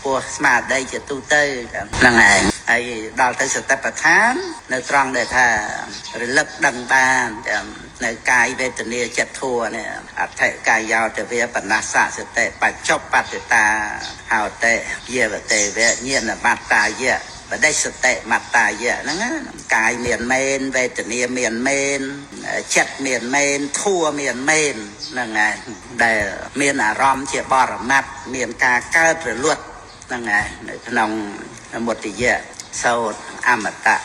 ពោះស្មារតីជាទូទៅហ្នឹងឯងហើយដល់ទៅសតិប្បដ្ឋាននៅត្រង់ដែលថារលឹកដឹងបាននៅកាយវេទនាចិត្តធัวនេះអដ្ឋិកាយោតវេបណស្សសតិបច្ចុបតិតាហោតិយវតេវៈញាណមត្តាយៈបដិសតិមត្តាយៈហ្នឹងកាយមានមែនវេទនាមានមែនចិត្តមានមែនធัวមានមែនហ្នឹងឯងដែលមានអារម្មណ៍ជាបរមត្តមានការកើតរលត់ហ្នឹងឯងនៅក្នុងមុតិយៈសោតអមតៈ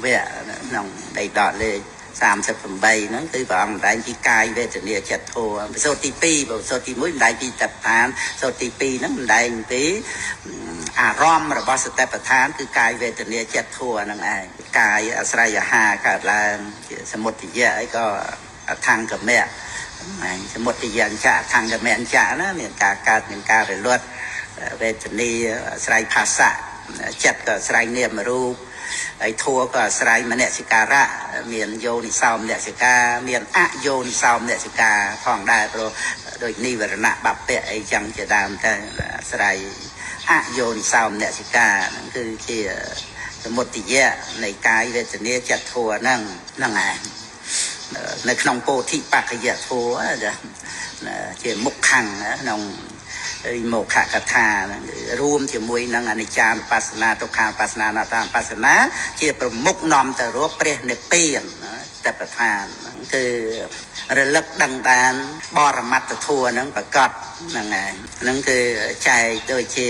វៈក្នុងដីដកលេខ38ហ្នឹងគឺព្រះអង្គម្ដែងពីកាយវេទនាចិត្តធัวសូត្រទី2បើសូត្រទី1ម្ដែងពីតដ្ឋានសូត្រទី2ហ្នឹងម្ដែងពីអារម្មណ៍របស់សតិប្បដ្ឋានគឺកាយវេទនាចិត្តធัวហ្នឹងឯងកាយអាស្រ័យអាហារកើតឡើងជាសមុទយៈអីក៏អថង្គមៈហ្នឹងឯងសមុទយៈអញ្ចៈអថង្គមៈអញ្ចៈណាមានការកើតមានការរលត់វេទនាអាស្រ័យផាសៈចិត្តក៏អាស្រ័យនាមរូបហើយធัวក៏អាស្រ័យមនសិការៈមានយោនិសោមនសិការមានអយោនិសោមនសិការផងដែរព្រោះដូចនិវរណៈបព្វៈអីចឹងជាដើមទៅអាស្រ័យអយោនិសោមនសិការហ្នឹងគឺជាសមុទយៈនៃកាយវេទនាចិត្តធัวហ្នឹងហ្នឹងឯងនៅក្នុងពោធិបក្ខយធัวជាមុខខាងក្នុងមោខកថារួមជាមួយនឹងអនិច្ចានុបស្សនាទុក្ខានុបស្សនាអនត្តានុបស្សនាជាប្រមុខនាំទៅរកព្រះនិព្វានតបដ្ឋានគឺរលឹកដឹងបានបរមត្តធัวហ្នឹងប្រកបហ្នឹងឯងហ្នឹងគឺចែកដូចជា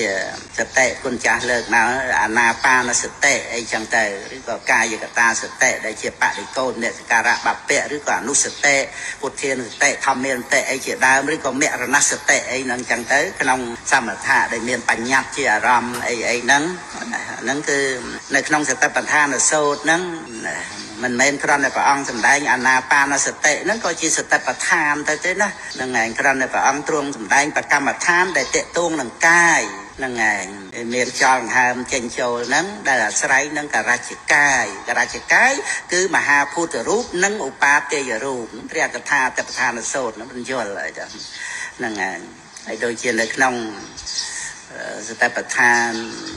សតិគុណចាស់លើកមកអាណាបានសតិអីចឹងទៅឬក៏កាយកតាសតិដែលជាបរិកោនសការៈបព្វៈឬក៏អនុសតិពុទ្ធានុសតិធម្មានុសតិអីជាដើមឬក៏មរណសតិអីហ្នឹងចឹងទៅក្នុងសមថៈដែលមានបញ្ញត្តិជាអារម្មណ៍អីអីហ្នឹងហ្នឹងគឺនៅក្នុងសតិប្បដ្ឋានសូត្រហ្នឹងមិនមែនគ្រាន់តែព្រះអង្គសម្ដែងអាណាបានសតិហ្នឹងក៏ជាសតិប្បដ្ឋានទៅទេណាហ្នឹងឯងគ្រាន់តែព្រះអង្គទ្រង់សម្ដែងបកម្មដ្ឋានដែលតេតួងនឹងកាយហ្នឹងឯងមានចលដង្ហើមចេញចូលហ្នឹងដែលអាស្រ័យនឹងករជ្ជកាយករជ្ជកាយគឺមហាភូតរូបនិងឧបាទេយរូបព្រះកថាតបដ្ឋានសូត្រហ្នឹងបញ្យល់ហើយហ្នឹងឯងហើយដូចជានៅក្នុងសតិប្បដ្ឋាន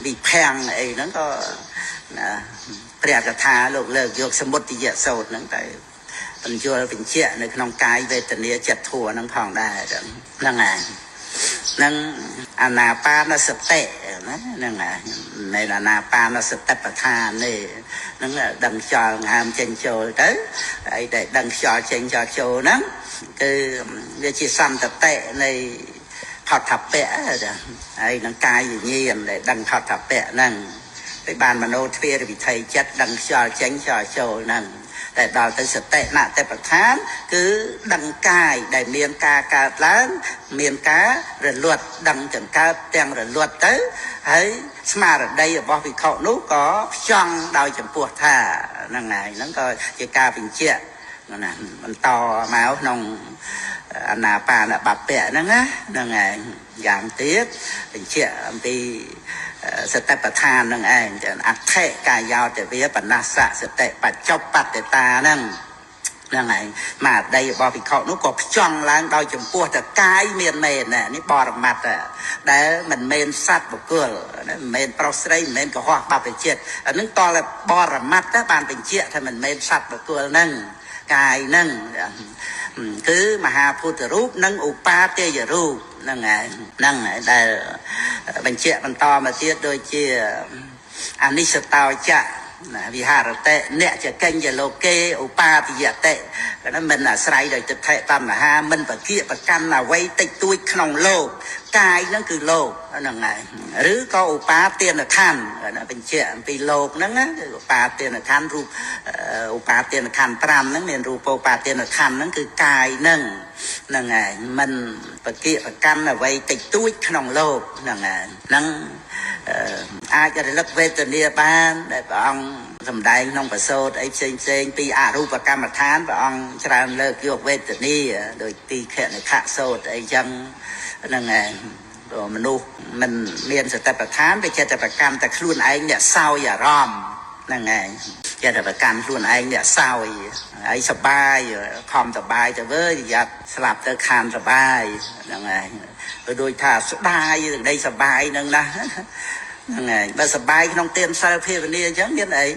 វិភាំងអីហ្នឹងក៏ណាព្រះកថាលោកលើកយកសមុទយសោតហ្នឹងតែបញ្យល់បញ្ជាក់នៅក្នុងកាយវេទនាចិត្តធัวហ្នឹងផងដែរហ្នឹងឯងនឹងអាណាបានសតិណាហ្នឹងឯងមិនអាណាបានសតិប្បដ្ឋានទេហ្នឹងដឹងខ្យល់ហើមចេញចូលទៅអីដែលដឹងខ្យល់ចេញខ្យល់ចូលហ្នឹងគឺវាជាសន្តតិនៃផតថពៈហើយនឹងកាយវិញ្ញាណដែលដឹងផតថពៈហ្នឹងទៅបានមโนទ្វារវិថីចិត្តដឹងខ្យល់ចេញខ្យល់ចូលហ្នឹងតែដល់ទៅសតិណតិប្បដ្ឋានគឺដឹងកាយដែលមានការកើតឡើងមានការរលត់ដឹងទាំងកើតទាំងរលត់ទៅហើយស្មារតីរបស់វិខុនោះក៏ផ្ចង់ដោយចំពោះថាហ្នឹងហើយហ្នឹងក៏ជាការបញ្ជាក់ណាបន្តមកក្នុងអាណាបានបព្វៈហ្នឹងណាហ្នឹងឯងយ៉ាងទៀតបញ្ជាក់អំពីសតិប្បដ្ឋានហ្នឹងឯងអដ្ឋិកាយោតវាបណស្សសតិបច្ចុបតិតាហ្នឹងហ្នឹងឯងមាតីរបស់វិខុនោះក៏ផ្ចង់ឡើងដោយចំពោះតែកាយមានមែនណានេះបរមត្តដែលមិនមែនសត្វបុគ្គលមិនមែនប្រុសស្រីមិនមែនកុហកបព្វជិតអានឹងតតែបរមត្តបានបញ្ជាក់ថាមិនមែនសត្វបុគ្គលហ្នឹងកាយហ្នឹងគឺមហាភូតរូបនិងឧបាទេយរូបហ្នឹងឯងហ្នឹងដែលបញ្ជាក់បន្តមកទៀតដូចជាអនិស្សតោចៈណាវិហារតិអ្នកចកិញ្ញលោកេឧបាទយតិណាមិនអាស្រ័យដោយទិដ្ឋិតណ្ហាមិនបកិបកាន់អ្វីតិចតួចក្នុងលោកកាយហ្នឹងគឺលោកហ្នឹងឯងឬក៏ឧបាទានខណ្ឌណាបញ្ជាក់អំពីលោកហ្នឹងគឺឧបាទានខណ្ឌរូបឧបាទានខណ្ឌ5ហ្នឹងមានរូបឧបាទានខណ្ឌហ្នឹងគឺកាយហ្នឹងហ្នឹងឯងមិនបកិបកាន់អ្វីតិចតួចក្នុងលោកហ្នឹងឯងហ្នឹងអាចរលឹកវេទនាបានដែលព្រះអង្គសម្ដែងក្នុងប្រសូតអីផ្សេងផ្សេងពីអរូបកម្មដ្ឋានព្រះអង្គច្រើនលើកយកវេទនាដោយទីខនិខសោតអីចឹងហ្នឹងឯងមនុស្សមិនមានសតិប្បដ្ឋានវាចិត្តប្រកម្មតែខ្លួនឯងអ្នកសោយអារម្មណ៍ហ្នឹងឯង ចេះតែប្រកាន់ខ្លួនឯងអ្នកសោយហើយសបាយខំសបាយទៅវើយ៉ាត់ស្លាប់ទៅខានសបាយហ្នឹងហើយដូចថាស្ដាយសេចក្តីសបាយហ្នឹងណាហ្នឹងហើយបើសបាយក្នុងទានសិលភាវនាអញ្ចឹងមានអី។